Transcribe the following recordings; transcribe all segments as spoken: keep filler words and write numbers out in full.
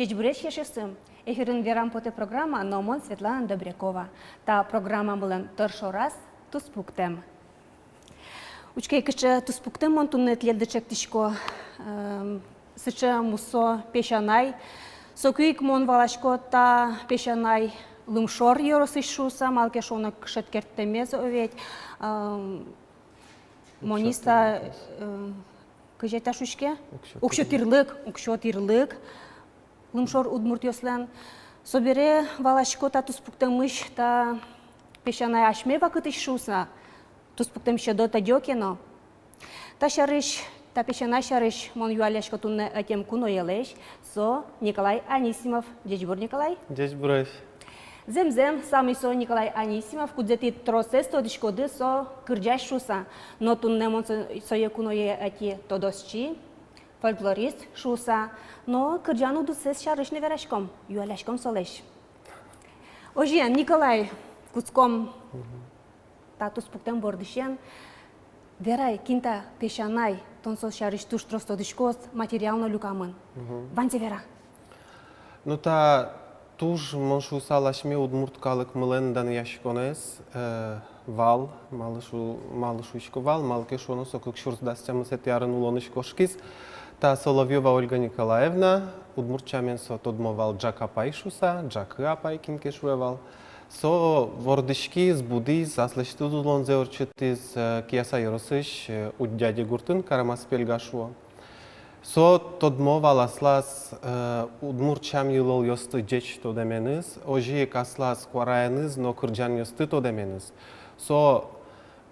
Ӟечбуресь, эшъёсы! Эфирын «Верам потэ» программа, но мон Светлана Добрякова. Та программамылэн тӧр шораз — туспуктэм. Учке, кыӵе туспуктэм мон туннэ тӥледлы чектӥсько. Эм, сыӵе мусо песянай. Соку ик мон валасько, та песянай Лымшор ёросысь шуыса, малы ке шуоно, Кышет керттэмез ведь. Эм, Монис та, э, кызьы та шуиське? Уксё тӥрлык. Уксё тӥрлык, уксё тӥрлык Лымшор удмуртъёслэн. Собере валасько та туспуктэмысь, та песянай асьме вакытысь шуыса, туспуктэмысь ӧдё-тӧдё ке но. Та сярысь, та песянай сярысь мон юаллясько туннэ ӧтем куноелэсь, со Николай Анисимов. Ӟечбур, Николай. Ӟечбуресь. Зэм-зэм, самой со Николай Анисимов, кудзэ тӥ тросэз тодӥськоды, со кырӟась шуыса. Но туннэ мон со-, сое куное ӧти тодосчи, фольклорист шуыса. Но кырӟан удысэз сярысь но вераськом, юалляськом солэсь. Озьыен, Николай, кутском та туспуктэм бордысен. Верай, кин та песянай, тон со сярысь туж трос тодӥськод, материал но люкамын. Мгм. Ваньзэ вера. Ну, та туж, мон шуысал, асьме удмурт калыкмылэн данъяськонэз, э, вал, малы шу-, малы шуисько вал, малы ке шуоно, со кык сюрс дас тямысэтӥ арын улонысь кошкиз. Та Соловьёва Ольга Николаевна, удмурт сямен со тодмо вал Ӝак апай шуыса, Ӝакы апай, кин ке шуэ вал. Со вордӥськиз, будӥз, аслэсьтыз улонзэ ортчытӥз, э, Кияса ёросысь, э, Удьяде гуртын, Карамас-Пельга шуо. Со тодмо вал аслаз, э, удмурт сям-йылолъёсты ӟеч тодэменыз, озьы ик аслаз куараеныз но кырӟанъёсты тодэменыз. Со,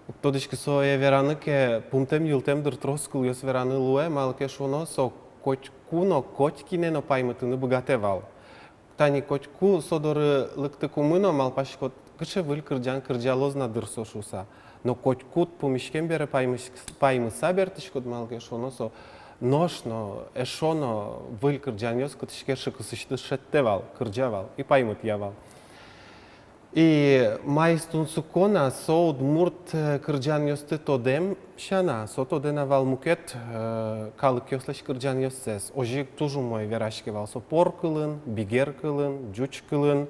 уг тодӥськы, сое вераны ке, пумтэм-йылтэм, дыр, трос кылъёс вераны луэ, малы ке шуоно, со котьку но, котькинэ но паймытыны быгатэ вал. Тани котьку со доры лыктыкумы но малпаськод, кыӵе выль кырӟан кырӟалоз на, дыр, со шуыса. Но котькуд пумиськем бере паймыс-, паймыса бертӥськод, малы ке шуоно, со нош но, эшшо но выль кырӟанъёс кытысь ке шыкысысьтыз шедьтэ вал, кырӟа вал и паймытъя вал. И маиз тунсыко на, со удмурт, э, кырӟанъёсты тодэм сяна, со тодэ на вал мукет, э, калыкъёслэсь кырӟанъёссэс. Озьы ик туж умой вераське вал со пор кылын, бигер кылын, ӟуч кылын.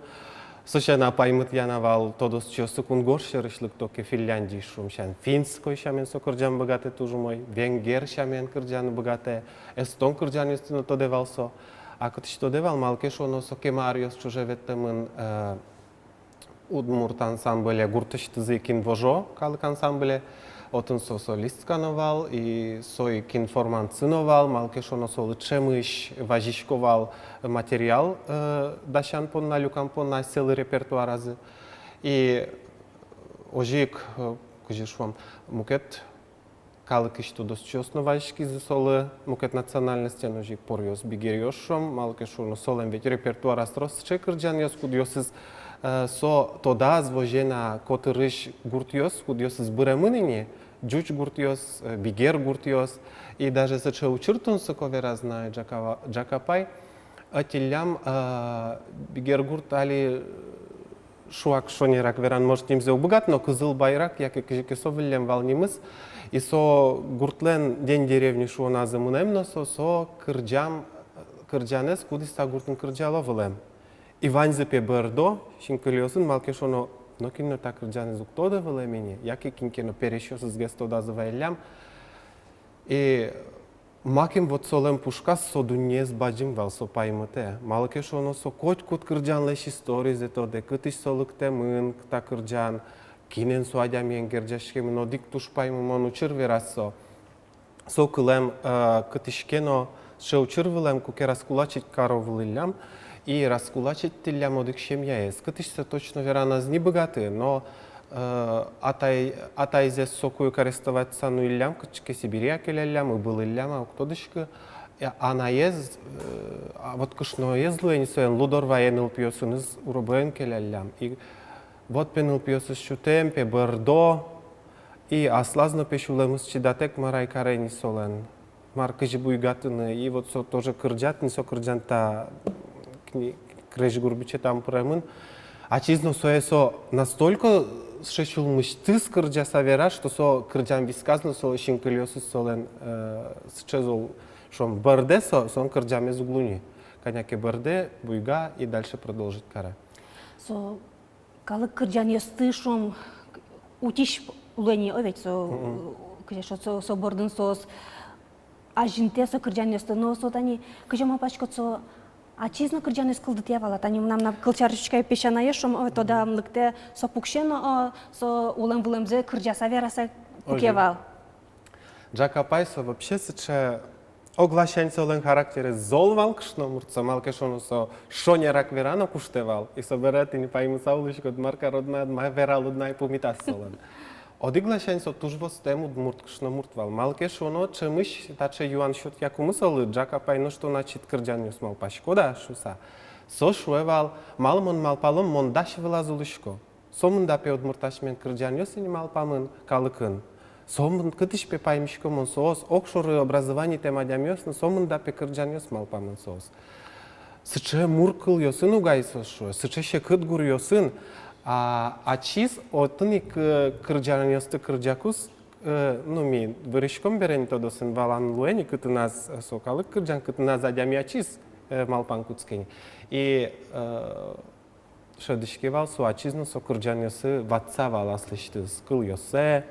Со сяна паймытъя на вал тодосчиосты, кунгож сьӧрысь лыкто ке, Финляндиысь, шуом сяна, финской сямен со кырӟан быгатэ туж умой, венгер сямен кырӟаны быгатэ, эстон кырӟанъёсты но тодэ вал со. А кытысь тодэ вал, малы ке шуоно, со кема аръёс ӵоже ветлэмын, э, удмурт ансамбле, гуртысьтызы ик «Инвожо» калык ансамбле. Отын со солистка но вал, и со ик информантсы но вал, малы ке шуоно, солы ӵемысь вазисько вал материал, э, дасян понна, люкан понна асьсэлы репертуаразы. И озьы ик, э, кызьы шуом, мукет калыкысь тодосчиос но вазиськизы солы, мукет национальностен, озьы ик поръёс, бигеръёс, шуом, малы ке шуоно, солэн ведь репертуараз трос сыӵе кырӟанъёс, кудъёсыз, э, со тодаз возе на котырысь гуртъёс, кудъёсыз быремын ини, ӟуч гуртъёс, э, бигер гуртъёс. И даже сыӵе учыр тунсыко вераз на, Ӝака-, Ӝак апай, ӧтиллям, э, бигер гурт али, шуак шонерак веран, может, нимзэ уг быгаты, но Кызыл Байрак, яке кызьы ке со выллем вал нимыз. И со гуртлэн День деревни шуоназы мынэм но, со, со кырӟам, кырӟанэз, кудӥз та гуртын кырӟало вылэм. И ваньзы, пе, бӧрдо синкылиосын, малы ке шуоно, нокин но та кырӟанэз уг тоды вылэм ини, яке кин ке но пересьёсызгес тодазы вайиллям. И макем вот солэн пушказ со дуннеез бадӟым вал, со паймытэ. Малы ке шуоно, со котькуд кырӟанлэсь историзэ тодэ, кытысь со лыктэмын, та кырӟан, кинэн со адямиен герӟаськемын. Одӥг туж паймымон учыр вераз со. Со кылэм, э, кытысь ке но сыӵе учыр вылэм, куке раскулачить каро вылӥллям, и раскулачить тӥллям одӥг семьяез. Кытысь со точно вераны ӧз ни быгаты, но, э, атай, атайзэс соку ик арестовать сяна нуиллям, кытчы ке Сибире-а келяллям, ыбылӥллям-а, уг тодӥськы. Э, анаез, э, а вот кышноез луэ ини соин, Лудорвае нылпиосыныз уробоен келяллям. И вот, пе, нылпиосыз сютэм, пе, бӧрдо, и аслаз но, пе, сюлэмыз чидатэк мар ай каре ини солэн, мар, кызьы буйгатыны. И вот со тоже кырӟа ини, со кырӟан та кни-, крезьгур бичетам пыремын. Ачиз но сое со настолько сыӵе сюлмысьтыз кырӟаса вера, что со кырӟан висказ но, со синкылиосыз солэн, э, сыӵе зол, шуом, бӧрдэ со, солэн кырӟамез уг луы ни. Кӧня ке бӧрдэ, буйга и дальше продолжить каре. Со калык кырӟанъёсты, шуом, утись луэ ни, о, ведь со, кызьы шуод, со, со бордын соос азинтэ со кырӟанъёсты, но со тани, кызьы малпаськод, со ачиз но кырӟанъёс кылдытъя вал-а? Тани мынам на кылсярысь, учкы ай, песянаез, шуом, о, тодам лыктэ, со пуксе но, о, со улэм-вылэмзэ кырӟаса, вераса пуке вал. Ӝак апай со вообще сыӵе, огласянь солэн характерез зол вал, кышномурт, со, малы ке шуоно, со шонерак вера но куштэ вал. И собере тӥни паймыса улӥськод, мар карод на, мар вералод на, и пумитаз солэн. Одӥг ласянь со туж востэм удмурт, кышномурт вал. Малы ке шуоно, ӵемысь таӵе юан сётъякумы солы, Ӝак апай, нош тон ачид кырӟанъёс малпаськод-а шуса. Со шуэ вал: малы мон малпалом, мон дась вылаз улӥсько. Сомында пе удмурт асьмен кырӟанъёс ини малпамын калыкын. Сомын, кытысь пе паймисько мон соос, огшоры образованитэм адямиос но, сомында пе кырӟанъёс малпамын соос. Сыӵе мур кылъёсын уг ай соос шуэ, сыӵе секыт гуръёсын, а, ачиз отын ик, э, кырӟанъёсты кырӟакуз, э, ну, ми выриськом бере ни, тодосын валан луэ ни, кытыназ, э, со калык кырӟан, кытыназ адями ачиз, э, малпан кутске ни. И, э, шӧдӥське вал, со ачиз но со кырӟанъёсы ватса вал аслэсьтыз кылъёссэ.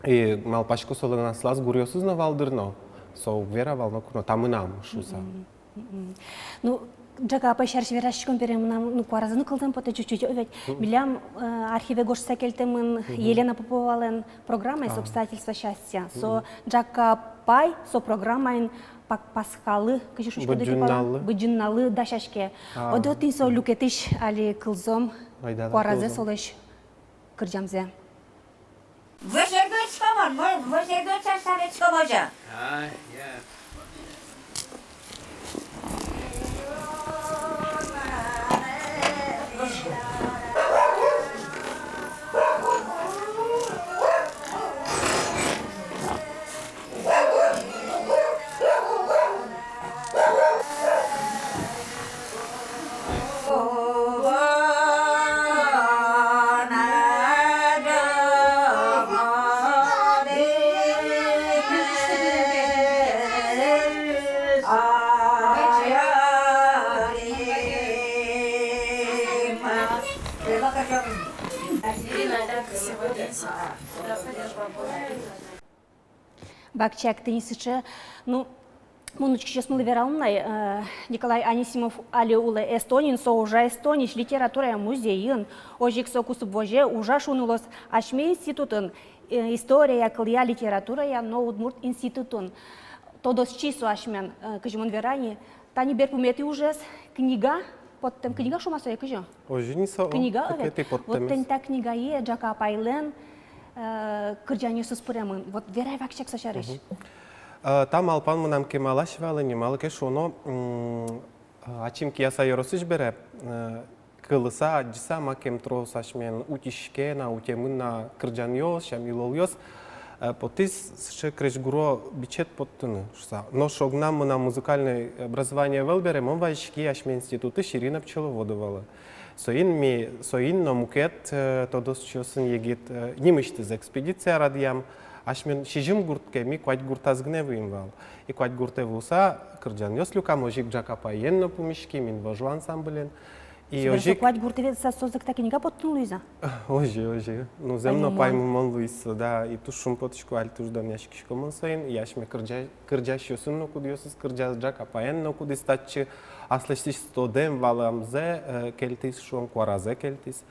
И малпасько, солэн аслаз гуръёсыз но вал, дыр, но со уг вера вал ноку но, та мынам шуса. Мгм. Мгм. Ну, Ӝак апай сярысь вераськом бере, мынам, ну, куаразэ но кылзэм потэ чуть-чуть, о, ведь. Мгм. Милям, э, архиве гожтыса кельтэмын, мгм, Елена Поповалэн программаез, а, «Обстоятельства счастья». Со, мгм, Ӝак апай со программаын пак-, Паскалы, кызьы шуиськоды тӥ пала? Быдӟым нуналлы. Быдӟым нуналлы дасяське. А. Ойдо тӥни со люкетысь али кылзом, айда, куаразэ, кылзом, солэсь кырӟамзэ. Вӧсердон чкамон, вӧсердон чаштаре чкамон ӟа. А, я. Вакчияк тӥни сыӵе, ну, мон учкисьёсмылы вералом на, э, Николай Анисимов али улэ Эстониын, со ужа Эстониысь литературая музейын, озьы ик со кусып возе ужа, шуыны луоз, асьме институтын, э, историяя, кылъя, литературая но удмурт институтын. Тодосчи со асьмен, э, кызьы мон верай ни, тани берпуметӥ ужез, книга, поттэм книга шуом-а сое, кызьы? Озьы ни со, книга, о, ведь. Кыкетӥ поттэмез. Вот тӥни та книгае Ӝак апайлэн, э, кырӟанъёсыз пыремын. Вот верай вакчияк со сярысь. Мгм. Э, та малпан мынам кемалась вал ини, малы ке шуоно, м, э, ачим Кияса ёросысь бере, э, кылыса, адӟыса, макем трос асьмен утиське на, утемын на кырӟанъёс, сям-йылолъёс, э, потӥз сыӵе крезьгуро бичет поттыны шуса. Нош огнам мынам музыкальной образование ӧвӧл бере, мон вазиськи асьме институтысь Ирина Пчеловодовалы. Соин ми, соин но мукет, э, тодосчиосын егит, э, нимысьтыз экспедиция радъям. Асьмен сизьым гурт ке, ми куать гуртаз гинэ вуим вал. И куать гуртэ вуыса, кырӟанъёс люкам, озьы ик Ӝак апаен но пумиським, «Инвожо» ансамблен. И собере озьы ик со куать гуртэ ветлыса, созэ ик та книга поттыны луиз-а? Озьы, озьы. Ну, зэм но паймымон луиз со, да, и туж шумпотӥсько, али туж данъяськисько мон соин, и асьме кырӟа-, кырӟасьёсын но, кудъёсыз кырӟаз, Ӝак апаен но, кудӥз татчы аслэсьтыз тодэм-валамзэ, э, кельтӥз, шуом, куаразэ кельтӥз.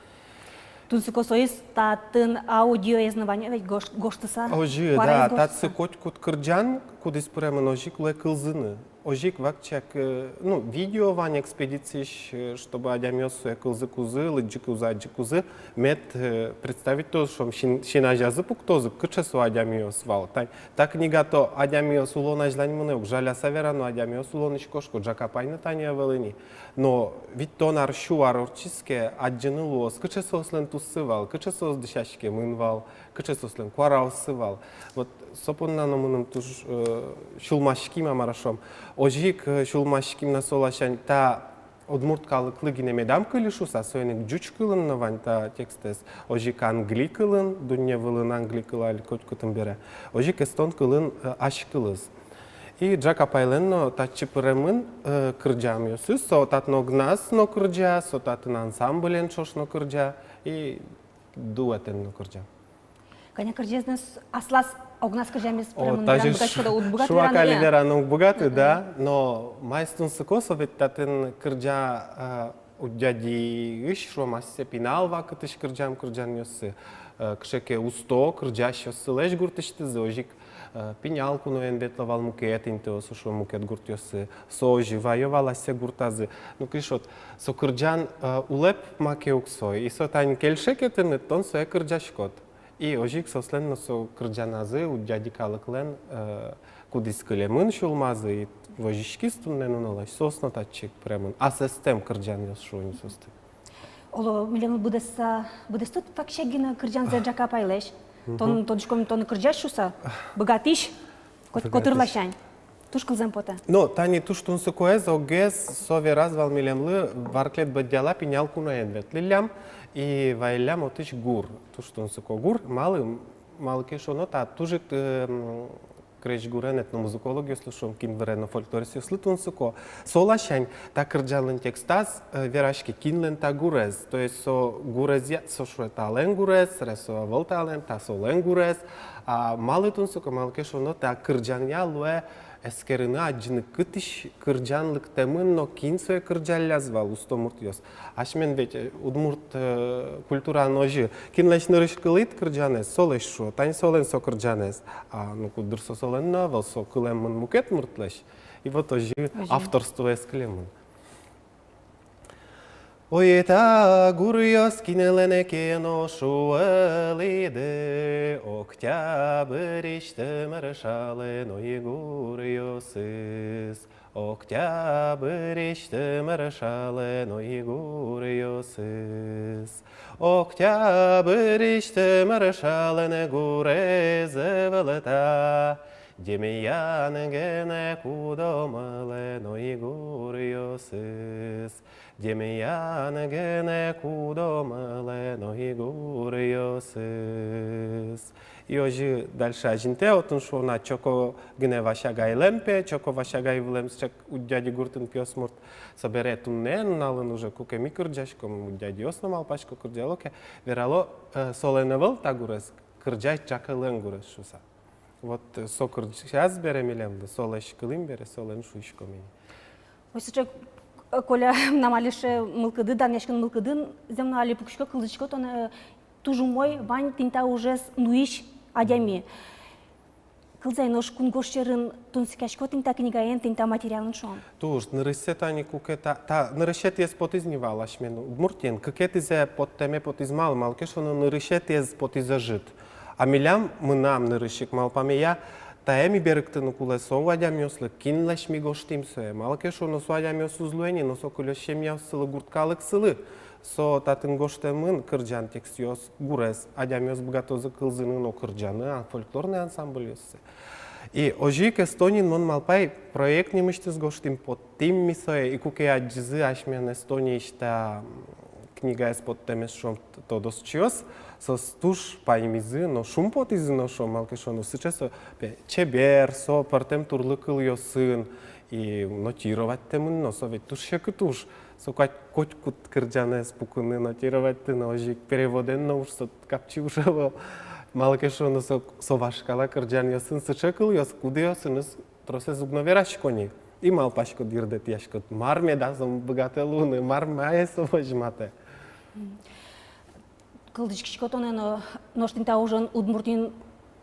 Тунсыко соиз, татын аудиоез но вань, ведь, гож-, гожтыса. Озьы, да, куараез гожтыса. Татсы котькуд кырӟан, кудӥз пыремын, озьы ик луэ кылзыны. Озьы ик вакчияк, э, ну, видео вань экспедициысь, э, чтобы адямиос сое кылзыкузы, лыдӟыкузы, адӟыкузы, мед, э, представить карозы, шуом, син-, син азязы пуктозы, кыӵе со адямиос вал. Та, та книга то адямиос улон азьлань мынэ ук, жаляса верано, адямиос улонысь кошко, Ӝак апай но тани ӧвӧл ини. Но витьтон ар, сю ар ортчиз ке, адӟыны луоз, кыӵе соослэн туссы вал, кыӵе соос дӥсяськемын вал, кыӵе соослэн куараоссы вал. Вот со понна но мыным туж, э, сюлмаським-а, мар-а шуом. Озьы ик, э, сюлмаським на со ласянь, та удмурт калыклы гинэ медам кыльы шуса, соин ик ӟуч кылын но вань та текстэз, озьы ик англи кылын, дунне вылын англи кыл али котькытын бере, озьы ик эстон кылын, э, азькылыз. И Джакапайлэн но татчы пыремын, э, кырӟамъёсыз, со татын огназ но кырӟа, со татын ансамблен ӵош но кырӟа, и дуэтэн но кырӟа. Кӧня кырӟанэз но аслаз огназ кырӟамез пыремын, тазьы вераны быгатӥськод-а, уд быгаты вераны-а? Шуак али вераны уг быгаты, да, но маиз тунсыко, со ведь татын кырӟа, э, удьяди ӧжыт, шуом, ассэ пинал вакытысь кырӟам кырӟанъёссы, э, кыӵе ке усто кырӟасьёссылэсь гуртысьтызы, озьы ик, э, пинал куноен ветло вал мукет интыосы, шуом, мукет гуртъёсы, со озьы ваё вал ассэ гуртазы. Ну, кызьы шуод, со кырӟан, э, улэп маке ук со, и со тани кельше ке тыныд, тон сое кырӟаськод. И озьы ик соослэн но со кырӟаназы, удьяди калыклэн, э, кудӥз кылемын сюлмазы, и возиськиз туннэ нуналозь, соос но татчы ик пыремын. Асэстэм кырӟанъёс шуо ини соосты. Оло, милемлы быдэсса, быдэстод вакчияк гинэ кырӟанзэ Джакапайлэсь. Тон, тодӥськом, тон кырӟась шуса, быгатӥсь, коть котыр ласянь. Туж кылзэм потэ. Но тани туж тунсыкоез, огез, со вераз вал милемлы, Варклед Бӧдьяла пинал куноен ветлӥллям и вайиллям отысь гур. Туж тунсыко гур, малы, малы ке шуоно, та туж ик, э, м, крезьгурен этномузыкологъёслы, шуом, кин выре но, фольклористъёслы тунсыко. Со ласянь та кырӟанлэн текстаз, э, вераське, кинлэн та гурез. То есть со гурезъя, со шуэ, талэн гурез, собере со ӧвӧл талэн, та солэн гурез. А малы тунсыко, малы ке шуоно, та кырӟанъя луэ эскерыны, адӟыны, кытысь кырӟан лыктэмын но кин сое кырӟалляз вал, усто муртъёс. Асьмелэн ведь, э, удмурт, э, культураын озьы: кинлэсь нырысь кылӥд кырӟанэз, солэсь шуо, тани солэн со кырӟанэз. А, ну, куддыр со солэн но ӧвӧл, со кылэмын мукет муртлэсь. И вот озьы авторствоез кылемын. Ой, та гуръёс кинлэн ке но шуылӥды, Октябрьысь Тымыр шалэн, ой, гуръёсыз. Октябрьысь Тымыр шалэн, ой, гуръёсыз. Октябрьысь Тымыр шалэн гурез ӧвӧл та, Демьян гинэ кудомылэн, ой, гуръёсыз. Демьян гинэ кудомылэн, ой, гуръёсыз. И озьы дальше азинтэ, отын шуо на: Чоко гинэ Васягайлэн, пе, Чоко Васягай вылэм сыӵе ик удьяди гуртын пиосмурт. Собере туннэ нуналын уже, куке ми кырӟаськом, удьядиос но, малпасько, кырӟало ке, верало, э, солэн ӧвӧл та гурез, кырӟась Чоколэн гурез шуса. Вот, э, со кырӟаз бере милемлы, солэсь кылӥм бере, солэн шуиськом ини. Ой, сыӵе, э, Коля, мынам али сыӵе мылкыды, данъяськон мылкыды зэм но али пукисько, кылзӥсько тонэ, э, туж умой, вань тӥни та ужез нуись адями. Кылзэ ай, нош кунгож сьӧрын тунсыкъяськод тӥни та книгаен, тӥни та материалэн, шуом. Туж, нырысьсэ тани куке та, та нырысетӥез потӥз ни вал асьмелэн Удмуртиын, кыкетӥзэ поттэме потӥз малы, малы ке шуоно, нырысетӥез потӥз ӧжыт. А милям, мынам нырысь ик малпамея, тае ми берыктыны кулэ со адямиослы, кинлэсь ми гожтӥм сое, малы ке шуоно, со адямиос уз луэ ни, но со кылёз семьяоссылы, гурт калыксылы. Со татын гожтэмын, кырӟан текстъёс, гурез, адямиос быгатозы кылзыны но кырӟаны, а, фольклорный ансамбльёссы. И озьы ик Эстониын, мон малпай, проект нимысьтыз гожтӥм, поттӥм ми сое, и куке адӟизы асьмелэн Эстониысь та, м, книгаез поттэмез, шуом, т-, тодосчиос, соос туж паймизы но шумпотӥзы но, шуом, малы ке шуоно, сыӵе со, пе, чебер, со пӧртэм турлы кылъёсын, и нотироватьтэмын но, со ведь туж секыт уж. Со кадь котькуд кырӟанэз пукыны, нотироватьтыны, озьы ик переводэн но уж со капчи уж ӧвӧл. Малы ке шуоно, со, со вашкала кырӟанъёсын сыӵе кылъёс, кудъёсыныз тросэз уг но верасько ни. И малпаськод, йырдэтъяськод, мар меда со быгатэ луыны, мар мае со возьматэ. Кылзӥськисько тонэ но, нош тӥни та ужен Удмуртиын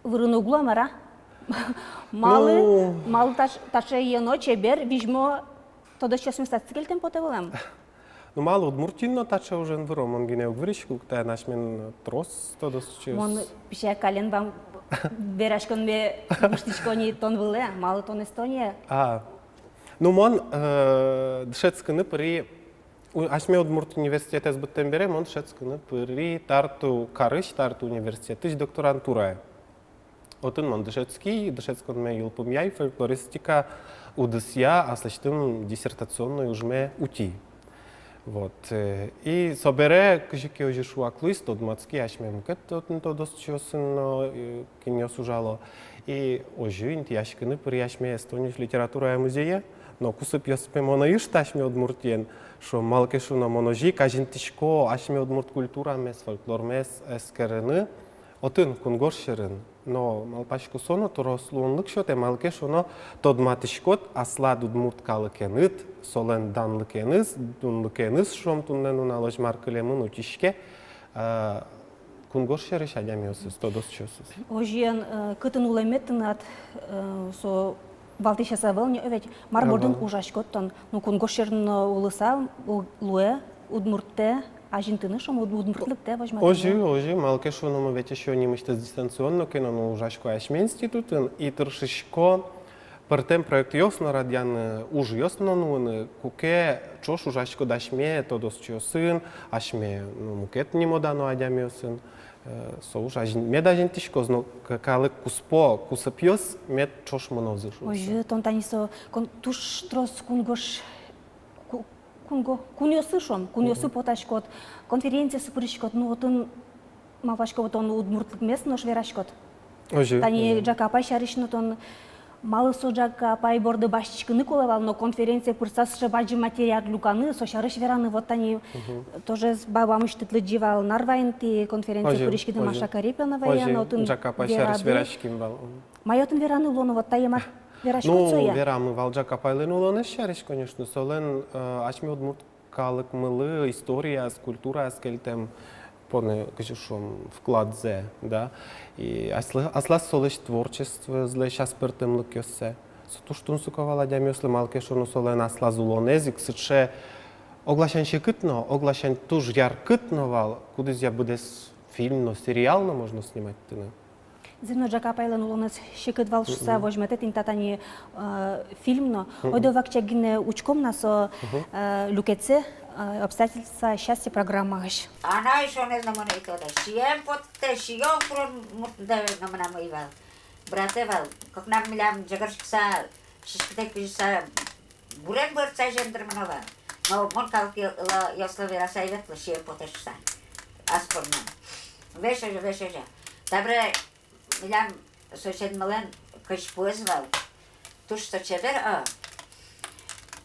вырыны уг луы-а, мар-а? Малы, ну, малы таӵ-, таӵе йӧно, чебер, визьмо тодосчиосмес татчы кельтэм потэ вылэм? Ну, малы Удмуртиын но таӵе ужен выро, мон гинэ уг выриськы ук, таин асьмелэн трос тодосчиос. Мон пичи каллен вал вераськонме, воштӥсько ни тон вылэ, малы тон Эстония? А, ну, мон, э, дышетскыны пыри У-, асьме удмурт университетэз быдтэм бере мон дышетскыны пыри Тарту карысь, Тарту университетысь докторантурае. Отын мон дышетски, дышетсконме йылпумъяй, фольклористика удысъя аслэсьтым диссертационной ужме утӥ. Вот, э, и собере кызьы ке озьы шуак луиз, тодматски асьме мукет отын тодосчиосын но, э, кинъёс ужало. И озьы интыяськыны пыри асьме Эстониысь литературая музее, но кусыпъёс пе мон ӧй ышты асьме Удмуртиен, шуом, малы ке шуоно, мон озьы ик азинтӥсько асьме удмурт культурамес, фольклормес эскерыны отын, кунгож сьӧрын. Но малпасько, со но трос луонлык сётэ, малы ке шуоно, тодматӥськод аслад удмурт калыкеныд, солэн данлыкеныз, дунлыкеныз, шуом, туннэ нуналозь мар кылемын, утиське, э, кунгож сьӧрысь адямиосыз, тодосчиосыз. Озьыен, э, кытын улэмед тынад, э, со валтӥсез ӧвӧл ни, о ведь, мар бордын ужаськод тон, ну, кунгож сьӧрын но улыса, у-, луэ удмурттэ азинтыны, шуом, уд-, удмуртлыктэ возьматыны. Озьы, озьы, малы ке шуоно, мон ведь ещё нимысьтыз дистанционно ке но, но ужасько асьме институтын, и тыршисько пӧртэм проектъёс но радъяны, ужъёс но нуыны, куке ӵош ужаськод асьме тодосчиосын, асьме, ну, мукет нимо-дано адямиосын, э, со уж азин-, мед азинтӥськоз но к-, калык куспо кусыпъёс мед ӵош мынозы шуыса. Озьы, тон тани со кон-, туж трос кунгож, ку-, кунго-, кунъёсы, шуом, кунъёсы потаськод, конференциосы пыриськод, ну, отын, малпасько, вот тон удмуртлыкмес нош вераськод. Озьы. Тани Ӝака апай сярысь но тон, малы со Ӝака апай борды басьтӥськыны кулэ вал, но конференцие пырыса сыӵе бадӟым материал люканы, со сярысь вераны, вот тани тоже бабамысь тӥ лыдӟи вал Нарваын, тӥ конференцие пыриськиды Маша Карепановаен, но отын Ӝака апай сярысь вераським вал. Мае отын вераны луоно, вот тае мар вераськод сое? Ну, верамы вал Ӝака апайлэн улонэз сярысь, конечно, солэн, э, асьме удмурт калыкмылы историяз, культураез кельтэм понэ, кызьы шуом, вкладзэ, да. И аслаз, аслаз солэсь творчествоезлэсь аспӧртэмлыкъёссэ. Со туж тунсыко вал адямиослы, малы ке шуоно, солэн аслаз улонэз ик сыӵе, огласянь секыт но, огласянь туж яркыт но вал, кудӥзъя быдэс фильм но, сериал но можно снимать тыны. Зэм но, Ӝака апайлэн улонэз секыт вал шуыса возьматэ тӥни та тани, э, фильм но. Ойдо вакчияк гинэ учком на со, э, люкетсэ, э, «Обстоятельства счастья» программаысь. Анай шонэз но мон ӧй тодэ. Сием потэ, сиён курон муртэ но мынам ӧй вал. Братэ вал. Кыкнам милям ӟыгыръяськыса, сиськытэ кизьыса, гурен бӧрдыса ӟем дыр мыно вал. Но мон калык йо-, йо-, ёслы вераса ӧй ветлы, сием потэ шуыса. Ас поннам. Весь озьы, весь озьы. Табере милям соседмылэн кызьпуэз вал. Туж со чебер, а.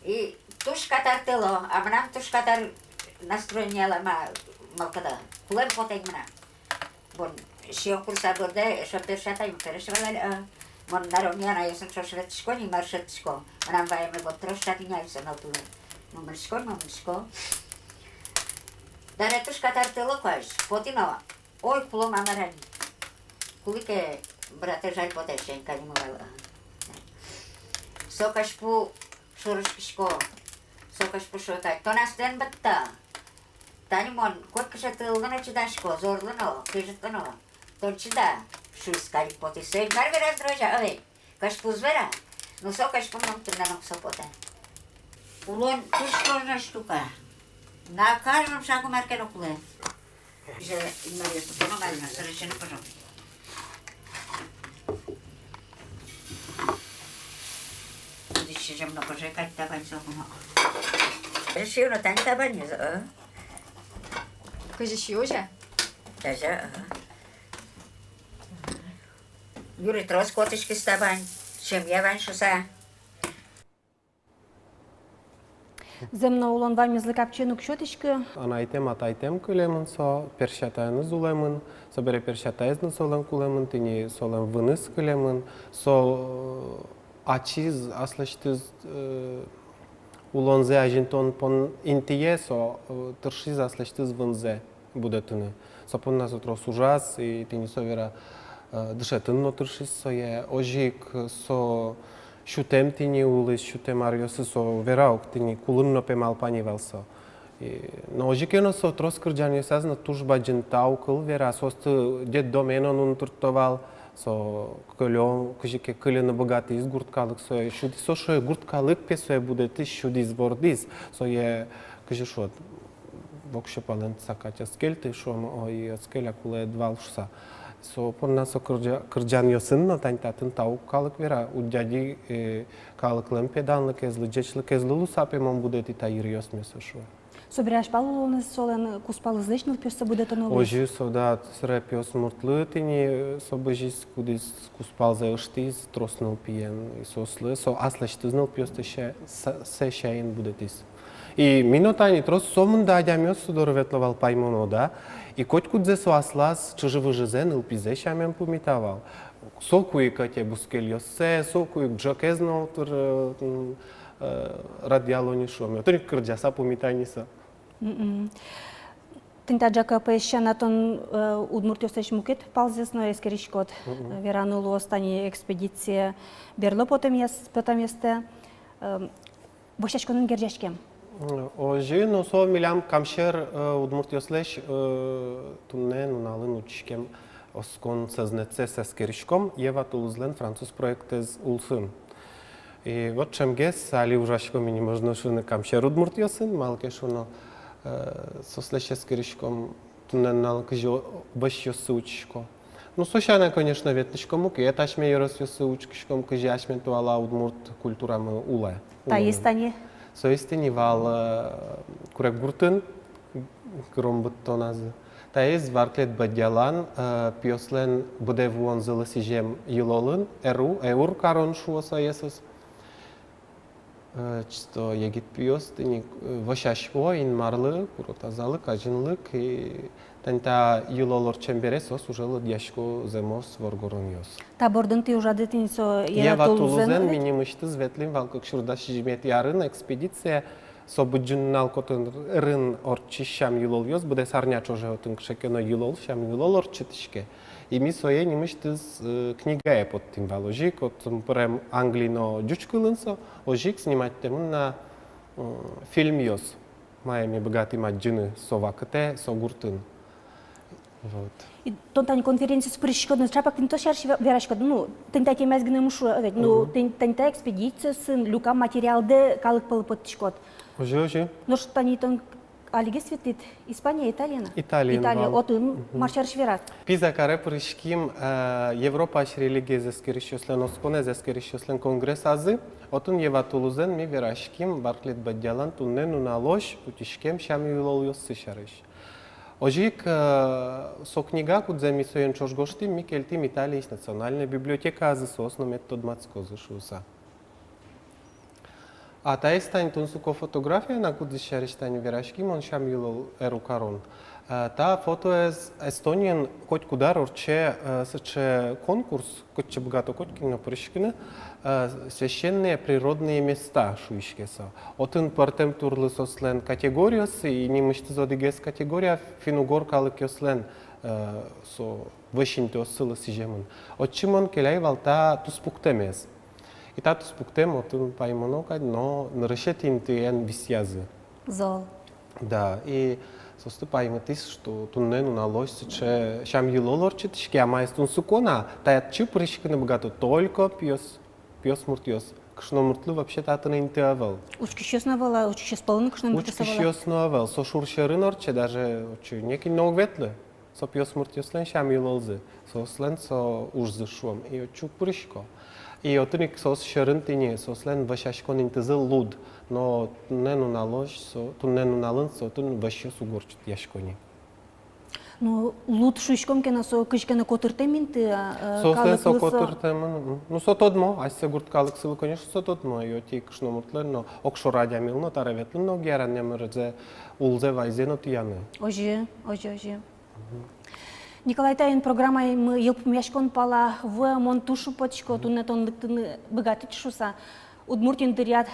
И туж катар тыло, а мынам туж катар настроение лама мылкыды. Кулэм потэ ик мынам. Мон сиён курыса бӧрдэ, эшшо персятаем пересь вал али, а. Мон наравне анайёсын ӵош ветлӥсько ни, мар шедьтӥсько. Мынам ваеме вот трос шат ини ай со нылпилы. Мон мынӥсько, мон мынӥсько. Табере туж катар тыло куазь, потӥ но. Ой, куло, мар-а ни. Кулӥ ке, братэ жаль потэ, сиён кадь нимы вал, а. Со кызьпу шоры ӵошатӥсько. Со кызьпу шуэ кадь: тон астэ эн быдты. Тани мон котькыӵе тыллы но чидасько, зорлы но, кежытлы но. Тон чида, шуиз, кадь ик потӥз. Соин мар вераз, дрожа, ӧвӧл. Кызьпуз вера, но со кызьпу мон туннэ но уг со потэ. Улон туж сложная штука. На каждом шагу мар ке но кулэ. Же, Инмар, я тупоно, Марина, сырочено, пожалуйста. Здесь же много же кать табань сокуно. Сиёно тань табань, э? Кызьы сиёно? Даже, ага. Юри трос котӥськиз табань, семья вань шуса. Зэм но, улон ваньмызлы капчиен уг сётӥськы. Анайтэм, атайтэм кылемын со, персятаеныз улэмын, собере персятаез но солэн кулэмын, тӥни солэн выныз кылемын, со, э, ачиз аслэсьтыз, э, улонзэ азинтон пон интые со, э, тыршиз аслэсьтыз вынзэ будэтыны. Со понна со трос ужаз, и тӥни со вера, э, дышетыны но тыршиз сое, озьы ик со сютэм тӥни улӥз, сютэм аръёсы со вера ук, тӥни кулыны но пе малпа ни вал со. И, но озьы ке но со трос кырӟанъёсаз но туж бадӟым тау кыл вера, соосты детдоме но нуыны туртто вал, со кылё, кызьы ке кыльыны быгатӥз гурт калык сое, сюдӥз, со шуэ, гурт калык пе сое будэтӥз, сюдӥз, вордӥз, сое, кызьы шуод, воксё палэнтыса кадь ӧз кельты, шуом, ой, ӧз келя, кулэ ӧд вал шуса. Со понна со кырӟа-, кырӟанъёсын но тань татын тау калык вера, уд дядьы, э, калыклэн пе данлыкезлы, ӟечлыкезлы луыса пе мон будэтӥ та йыръёсме, со шуэ. Собере азьпал улонэз солэн кузпалызлэсь нылпиоссэ будэтоно луиз. Озьы, со, да, собере пиосмуртлы тӥни, э, со бызиз, кудӥз кузпалзэ ыштӥз трос нылпиен, и соослы, со аслэсьтыз нылпиосты сэ-, сэ-, сямен будэтӥз. И ми но тани трос сомында адямиос со доры ветло вал, паймоно, да. И котькудзэ со аслаз чыжы-выжызэ, нылпизэ сямен пумита вал. Соку ик ӧте бускельёссэ, соку ик ӝӧкез но отыр, э, м, э, радъяло ни, шуом. Отын ик кырӟаса пумита ни со. Мгм. Тӥни та ӝӧк ПС сяна тон, э, удмуртъёслэсь мукет палзэс но эскериськод. Мгм. Э, вераны луоз, тани экспедиция берло потэмъяс-, потэмъястэ, э, вӧсяськонын герӟаськем. Озьы, ну, со милям Камсьӧр, э, удмуртъёслэсь, э, туннэ нуналын утиськем оскон сӧзнэтсэс эскериськом Ева тулызлэн француз проектэз улсын. И вот ӵемгес али ужаськом ини, можно шуыны, Камсьӧр удмуртъёсын, малы ке шуоно, э, соослэсь эскериськом, туннэ нуналын кызьы о-, вӧсьёссы утисько. Ну, со сяна, конечно, ветлӥськом ук, и асьме ёросъёсы учкиськом, кызьы асьме туала удмурт культурамы улэ. Таиз тани? Соиз тӥни вал, э, Куреггуртын, кыром быдтоназы. Таиз Варклед Бадьялан, э, пиослэн быдэ вуонзылы сӥзем йылолын, эру, эур карон шуо сое соос. Э, чисто егит пиос тӥни, э, вӧсясько Инмарлы, куро тазалык, азинлык, и тани та йылол ортчем бере соос уже лыдъясько зэмос воргоронъёс. Та бордын тӥ ужады тӥни со Ева тулызэн? Ева тулызэн ми нимысьтыз ветлӥм вал кык сюрс дас сизьыметӥ арын экспедицие, со Быдӟым нунал котырын ортчись сям-йылолъёс, быдэс арня ӵоже отын кыӵе ке но йылол, сям-йылол ортчытӥське. И ми сое нимысьтыз, э, книгае поттӥм вал. Озьы ик отын пырем англи но ӟуч кылын со, озьы ик сниматьтэмын на, м, фильмъёс, мае ми быгатӥм адӟыны со вакытэ, со гуртын. Вот. И тон тани конференциосы пыриськод но, чапак тӥни то сярысь ве-, вераськод, ну, тӥни та темаез гинэ ум шу, э, ведь, ну, мгм, тӥни, тӥни та экспедициосын люкам материалдэ калык пӧлы поттӥськод. Озьы, озьы. Нош тани тон алигес ветлӥд Испания, Италия на? Италия. Италия, вал. Отын, мгм, мар сярысь верад? Пиза каре пыриським, э, Европаысь религиез эскерисьёслэн, осконэз эскерисьёслэн конгрессазы, отын Ева тулызэн ми вераським Варклед Бадьялан туннэ нуналозь утиськем сям-йылолъёссы сярысь. Озьы ик, э, со книга, кудзэ ми соин ӵош гожтӥм, ми кельтӥм Италиысь национальной библиотекаязы, соос но мед тодматскозы шуыса. А таиз тани тунсыко фотография на, кудӥз сярысь тани вераськи мон, сям-йылол, эру карон. Э, та фотоез Эстониын котькуд ар ортче, э, сыӵе конкурс, кытчы быгато котькин но пыриськыны, э, «Священные природные места» шуиське со. Отын пӧртэм турлы соослэн категориоссы, и нимысьтыз одӥгез категория финн-угор калыкъёслэн, э, со вӧсь интыоссылы сӥземын. Отчы мон келяй вал та туспуктэмез. И та туспуктэм отын, паймоно кадь, но нырысетӥ интыен висъязы. Зол. Да, и соосты паймытӥз, что туннэ нуналозь сыӵе сям-йылол ортчытӥське, а маиз тунсыко на, татчы пыриськыны быгато только пиос, пиосмуртъёс. Кышномуртлы вообще татын инты ӧвӧл. Учкисьёс но ӧвӧл, а учкисьёс пӧлын кышномуртъёс ӧвӧл. Учкисьёс но ӧвӧл, со шур сьӧрын ортче, даже отчы некин но уг ветлы. Со пиосмуртъёслэн сям-йылолзы, соослэн со ужзы, шуом, и отчы уг пырисько. И отын ик соос сьӧрын тӥни, соослэн вӧсяськон интызы луд, но туннэ нуналозь со, туннэ нуналын со отын вӧсьёс уг ортчытъясько ни. Ну, луд шуиськом ке но, со кызьы ке но котыртэм инты, а, э, соослэн со калыклы со котыртэмын, м. Ну, со тодмо, асьсэ гурт калыксылы, конечно, со тодмо, и отӥ кышномуртлэн но, огшоры адямилы но, табере ветлыны но уг яра, номырзэ, улзэ, вайзэ но тӥяны. Озьы, озьы, озьы. Николай, таин программамы йылпумъяськон пала вуэ, мон туж шумпотӥсько, туннэ тон лыктыны быгатӥд шуса, Удмуртиын дыръяд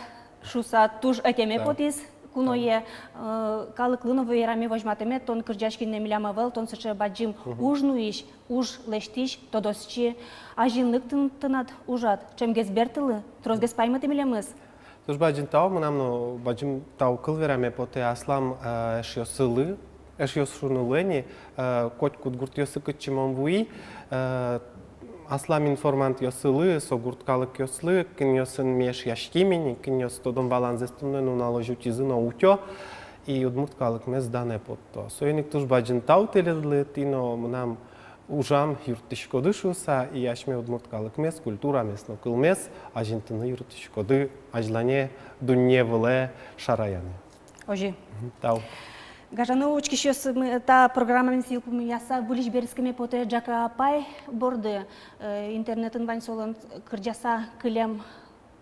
шуса, туж ӧтеме потӥз куное, э, калыклы но вераме, возьматэме, тон кырӟась гинэ милям ӧвӧл, тон сыӵе бадӟым уж нуись, уж лэсьтӥсь, тодосчи, азинлык тын-, тынад ужад, ӵемгес бертылы, тросгес паймыты милемыз. Туж бадӟым тау, мынам но бадӟым тау кыл вераме потэ аслам, э, эшъёсылы, эшъёс шуыны луэ ни, э, котькуд гуртъёсы, кытчы мон вуи, э, аслам информантъёсылы, со гурт калыкъёслы, кинъёсын ми эшъяським ини, кинъёс тодон-валанзэс туннэ нуналозь утизы но утё, и удмурт калыкмес данэ потто. Соин ик туж бадӟым тау тӥледлы, тӥ но мынам ужам юрттӥськоды шуса, и асьме удмурт калыкмес, культурамес но кылмес азинтыны юрттӥськоды азьлане дунне вылэ шараяны. Озьы. Мгм, тау. Гажано учкисьёс, м, та программамес йылпумъяса, выльысь берытскеме потэ Ӝака апай борды, э, интернетын вань солэн кырӟаса кылем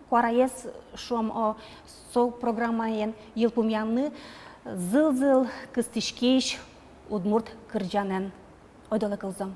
куараез, шуом, о, со программаен йылпумъяны зыл-зыл кыстӥськись удмурт кырӟанэн. Ойдолэ кылзом.